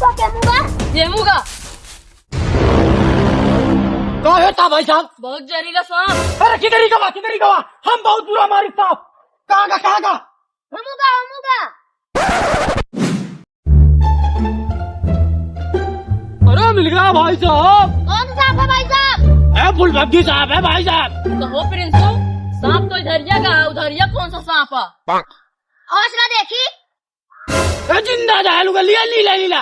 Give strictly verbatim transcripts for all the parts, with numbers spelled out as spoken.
तो केमूगा? केमूगा। का होता भाई साहब? बहुत जहरीला सांप। अरे किधर ही गवा, किधर ही गवा? हम बहुत बुरा मारी सांप। कहाँ गा, कहाँ गा? हमूगा, हमूगा। अरे मिल गया भाई साहब। कौन सांप है भाई साहब? ए फुलबग्गी सांप है भाई साहब। कहो प्रिंसू, सांप तो इधरिया का, उधरिया कौन सा सांप है? हौसला देखी। ए जिंदा दहालू का लिया, लीला, लीला।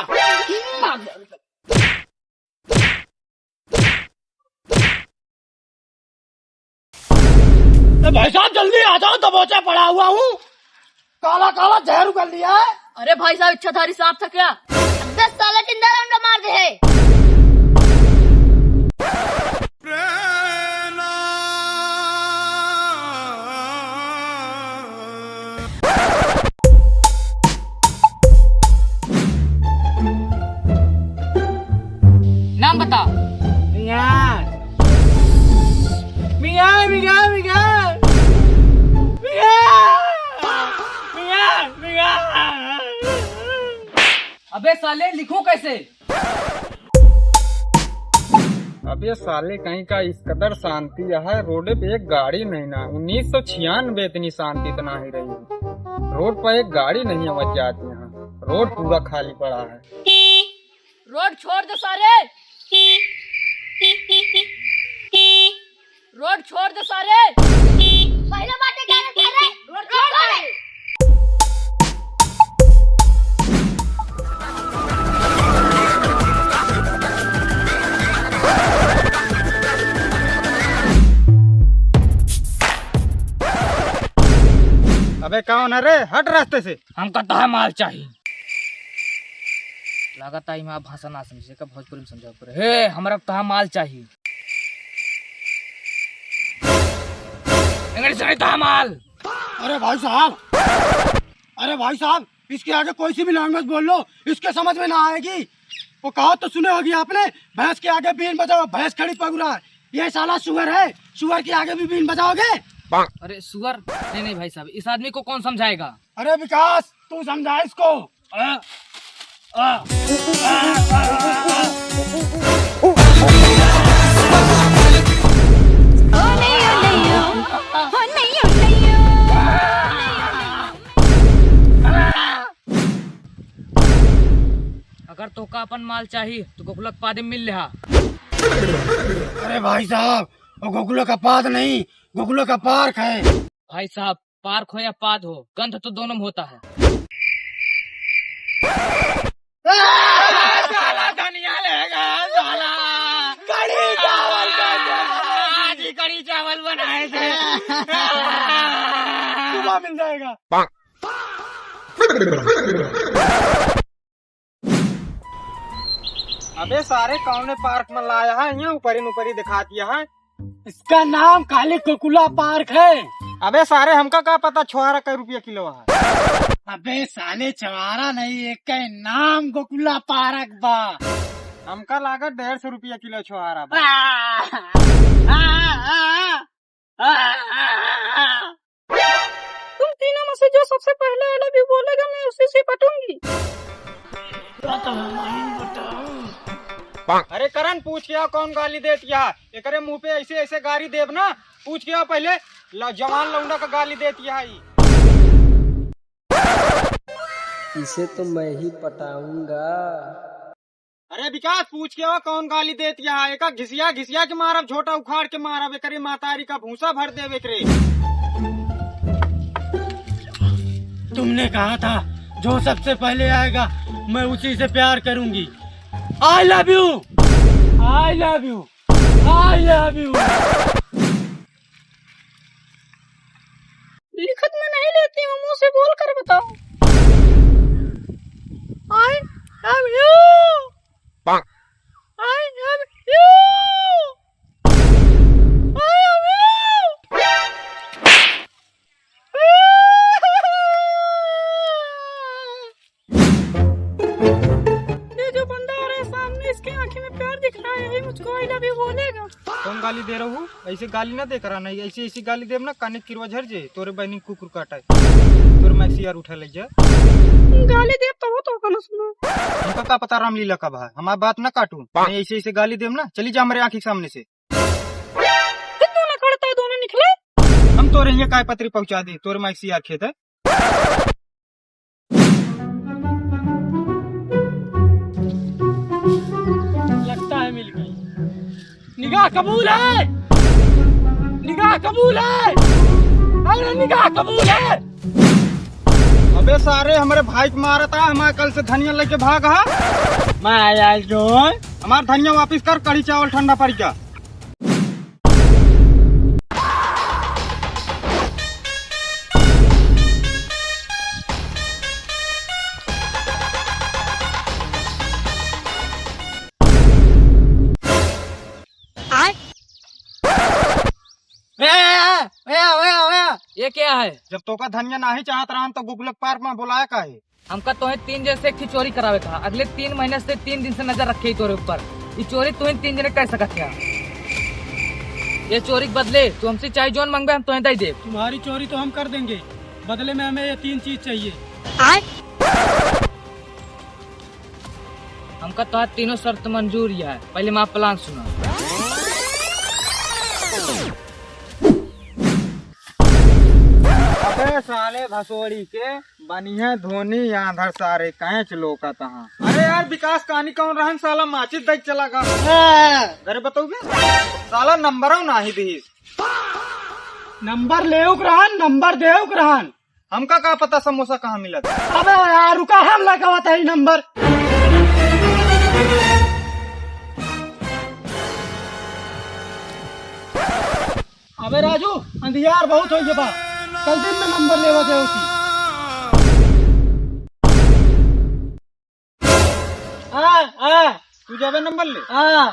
ए भाई साहब, जल्दी आ जाओ, दबोचे पड़ा हुआ हूँ। काला काला जहर उगल लिया है। अरे भाई साहब, इच्छाधारी सांप था क्या? अबे साले, जिंदा डंडा मार दे है। नाम बता। मियाँ। मियाँ, मियाँ, मियाँ। मियाँ। मियाँ, मियाँ। अबे साले, लिखूं कैसे? अबे साले कहीं का, इस कदर शांति है, रोड पे एक गाड़ी नहीं ना। उन्नीस सौ छियानवे इतनी शांति तो नाहीं रही। रोड पर एक गाड़ी नहीं आवाज जाती यहाँ, रोड पूरा खाली पड़ा है। रोड छोड़ दे सारे, रोड छोड़ दे सारे। पहले बात ये कह रहे सारे, रोड छोड़ दे। अबे कौन है रे? हट रास्ते से। हमका तोहार माल चाही। लागत आई मैं भाषा ना समझे का, भोजपुरी में समझावे पड़े। हे, हमरा तोहार माल चाही। English में तोहार माल। अरे भाई साहब, अरे भाई साहब, इसके आगे कोई सी भी language बोल लो, इसके समझ में ना आएगी। वो कहावत तो सुने होगी आपने, "भैंस के आगे बीन बजाओ, भैंस खड़ी पगुराए।" ये साला सुअर है, सुअर के आगे भी बीन बजाओगे? अरे सुअर? नहीं, नहीं भाई साहब, इस आदमी को कौन समझाएगा? अरे विकास, तू समझा इसको। अगर तोका अपन माल चाही तो गोकुला के पादे मिल लेहा। अरे भाई साहब, वो गोकुला का पाद नहीं, गोकुला का park है। भाई साहब, park हो या पाद हो, गंध तो दोनों में होता है। साला धनिया ले गया, साला। कढ़ी चावल का, आज ही कढ़ी चावल बनाए थे। सुबह मिल जाएगा। अबे सारे, कौने park में लाया है? यहाँ ऊपरी नुपरी दिखा दिया है। इसका नाम खाली गोकुला park है। अबे सारे, हमका का पता छुहारा कै रुपया किलो है? अबे साले, छुहारा नहीं, एक नाम गोकुला park बा। हमका लागत डेढ़ सौ रुपया किलो छुहारा बा। आ, आ, आ, आ। तुम तीनों में से जो सबसे पहले I love you बोलेगा, मैं उसी से पटूंगी। अरे करण, पूछ के आओ कौन गाली देत यहाँ। एकरे मुंह पे ऐसे ऐसे गाली देब ना, पूछ के आओ पहले। ल-, जवान लौंडा का गाली देत यहाँ ई। इसे तो मैं ही पटाऊंगा। अरे विकास, पूछ के आओ कौन गाली देत यहाँ। एका घिसिया घिसिया के मारब, झोटा उखाड़ के मारब, एकरे मातारी का भूसा भर देब एकरे। तुमने कहा था जो सबसे पहले आएगा मैं उसी से प्यार करूंगी। I love you, I love you, I love you। लिखत में नहीं लेती हूँ, मुंह से बोल कर बताओ। I love you। I love you। I love you। ये जो बंदा आ रहा है सामने, इसके आंखें में प्यार दिख रहा है, यही मुझको I love you बोलेगा। कौन गाली दे रहा हूँ? ऐसे गाली ना दे करा, नहीं ऐसी ऐसी गाली देब ना, काने किरवा झर जे, तोरे बहनी कुकुर काटा है। तोर मैक्सी यार उठा ले जा। गाली देब तबो तो ओका न सुनो। हमका का पता रामलीला कब है, हमार बात न काटू। नहीं, ऐसे ऐसे गाली देब ना, चली जा हमरे आँखी के सामने से। ते तू न खड़ता है, दोनों निकले। हम तोरे हियाँ काय पत्री पहुँचा दी, तोरे मैक्सी यार खेत है। लगता है मिल गई। निगाह कबूल है, निगाह कबूल है, अरे निगाह कबूल है। अबे सारे, हमरे भाई के मारत आ, हमार कल से धनिया लेके भाग हा। मैं आया जो। हमार धनिया वापिस कर, कढ़ी चावल ठंडा पड़ गया। आय। ए, ए, ए, ए, ए, ए, ए। ये क्या है? जब तोका धनिया नाही चाहत रहन तो गुगलक पार्क में बोलाया काहे? हमका तोहे तीन जने से एक ठे चोरी करावे का। अगले तीन महीने से तीन दिन से नजर रखे ही तोरे ऊपर। ई चोरी तू ही तीन जने कर सकत है। ये चोरी के बदले तू हमसे चाहे जौन मांगबे, हम तोहे दे देब। तुम्हारी चोरी तो हम कर देंगे, बदले में हमें ये तीन चीज चाहिए। हमका तोहार तीनों शर्त मंजूर ही है, पहले हमार प्लान सुना। अबे साले भसोड़ी के, बनिया धोनी आंधर सारे कैच लोका तहाँ। अरे यार विकास, कहानी कौन रहन साला माचिस दई चला गा। हाँ। अरे बताओ बे, साला नंबर नाही दिहिस। नंबर लेउक रहन, नंबर देउक रहन। हमका का पता समोसा कहाँ मिलत। अबे यार रुका, हम लेके आवत है नंबर। अबे राजू, अंधियार बहुत होइ गया बा, कल दिन में नंबर लेवा दे होती। आ, आ। तू जाबे नंबर ले? आ।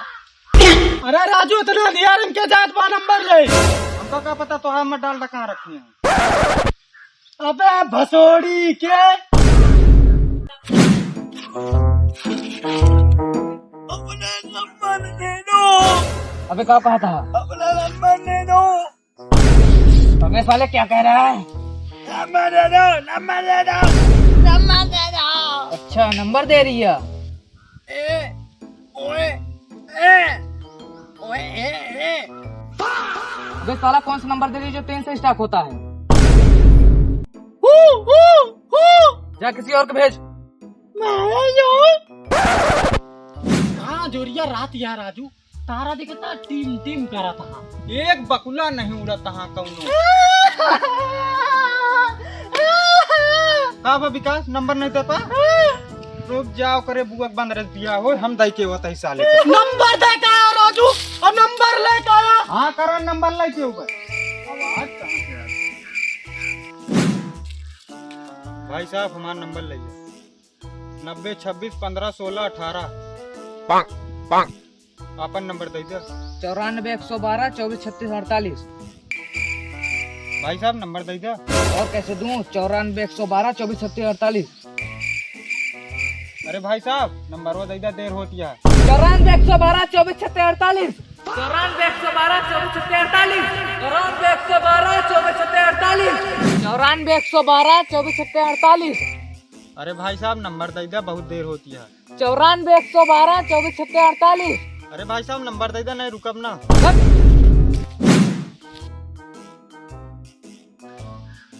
अरे राजू, इतना अंधियार इनके जात बा नंबर ले। हमका का पता तोहार में डाल कहाँ रखी है। अबे भसोड़ी के। अपना नंबर दे दो। अबे का कहा था? अपना नंबर दे दो। अबे साले क्या कह रहा है? नंबर दे दो, नंबर दे दो, नंबर दे दो। अच्छा, नंबर दे रही है। ए, ओए, ए, ओए, ए, ए। अबे साला कौन सा नंबर दे रही है जो तीन से स्टार्ट होता है? हू, हू, हू। जा किसी और को भेज। हाँ, जोरिया रात यार राजू। तारा दिखता टीम टीम करत हा। एक बकुला नहीं उड़त हा कौनो। का बा विकास, नंबर नहीं देता? रुक जाओ करे बुआ के बंद रख दिया हो, हम दाई के होता ही साले को। नंबर दे के आया राजू, और नंबर लेके आया। हाँ करा नंबर लेके ऊपर। आवाज कहाँ से आ रही? भाई साहब हमारा नंबर ले लो। नब्बे छब्बीस पन्द्रह सोलह अठारह। पाक, पाक। आपन नंबर दे दे। चौरानबे एक सौ बारह चौबीस छत्तीस अड़तालीस। भाई साहब नंबर दे दे। और कैसे दूं? चौरानबे एक सौ बारह चौबीस छत्तीस अड़तालीस। अरे भाई साहब नंबर वो दे दे, देर होती है। चौरानबे एक सौ बारह चौबीस छत्तीस अड़तालीस। चौरानबे एक सौ बारह चौबीस छत्तीस अड़तालीस। चौरानबे एक सौ बारह चौबीस छत्तीस अड़तालीस। चौरानबे एक सौ बारह चौबीस छत्तीस अड़तालीस। अरे भाई साहब नंबर दे दे, बहुत देर होती है। चौरानबे एक सौ बारह चौबीस छत्तीस अड़तालीस। अरे भाई साहब नंबर दे दे, नहीं रुकब ना।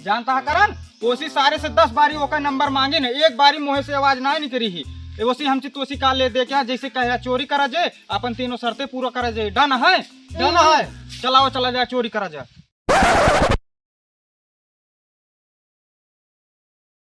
जानता है करन, ओसी सारे से दस बारी ओका नंबर मांगे ने, एक बारी मुँह से आवाज ना निकली ही। ए ओसी हमसे तोसी का ले दे क्या, जैसे कहे चोरी करा जे, अपन तीनों शर्तें पूरा करा जे। डन है? डन है। चलाओ चला जाए चोरी करा जाए।